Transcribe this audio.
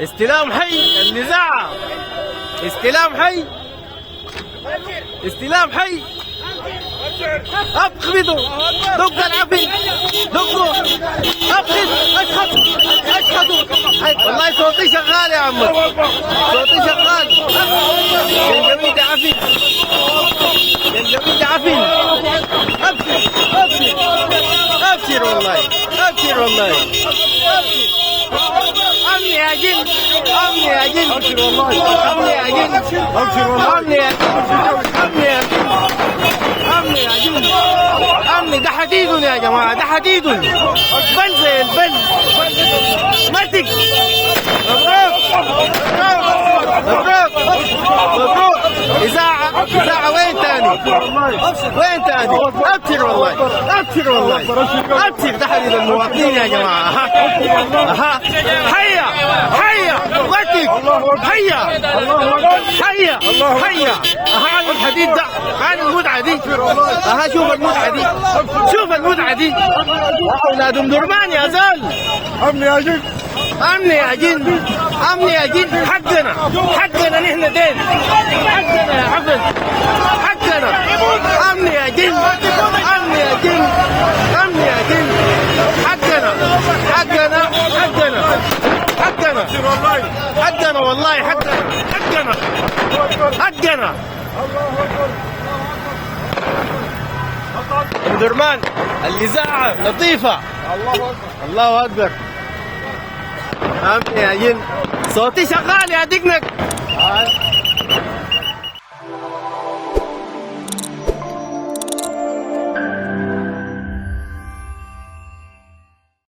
استلام حي النزاع، استلام حي، استلام حي. اقبضوا، دق العفن، دقوا، اقبض، اشخط، اشخطوا. والله صوتي شغال يا عمك، صوتي شغال. جنجويد عفن، جنجويد عفن. ابشر ابشر ابشر، والله ابشر، والله ابشر. امني يا جن، امني يا جن، ابشر والله. امني يا جن، ابشر والله. امني يا جن، امني يا جن، امني يا جن، امني. ده حديد يا جماعه، ده حديد، بل زي البل متك. مبروك مبروك مبروك. اذاعه اذاعه. وين تاني؟ وين تاني؟ ابشر والله، ابشر والله، ابشر. ده حديد المواطنين يا جماعه. اها اها، هيا هيا وقتك، هيا هيا هيا. اها، عن الحديد ده، عن المتعة دي. اها، شوف المتعة دي، شوف المتعة دي. اولاد ام درمان يا زول. امني يا جن. امني يا جن، امني يا جن. حقنا، حقنا نحن دين، حقنا يا عفن، حقنا. امني يا جن، امني يا جن، امني يا جن. حقنا حقنا حقنا حقنا. والله. حقنا والله، حقنا حقنا حقنا. ام درمان، الاذاعة لطيفه. الله اكبر. الله اكبر. امني يا جن، صوتي شغال يا دقنك.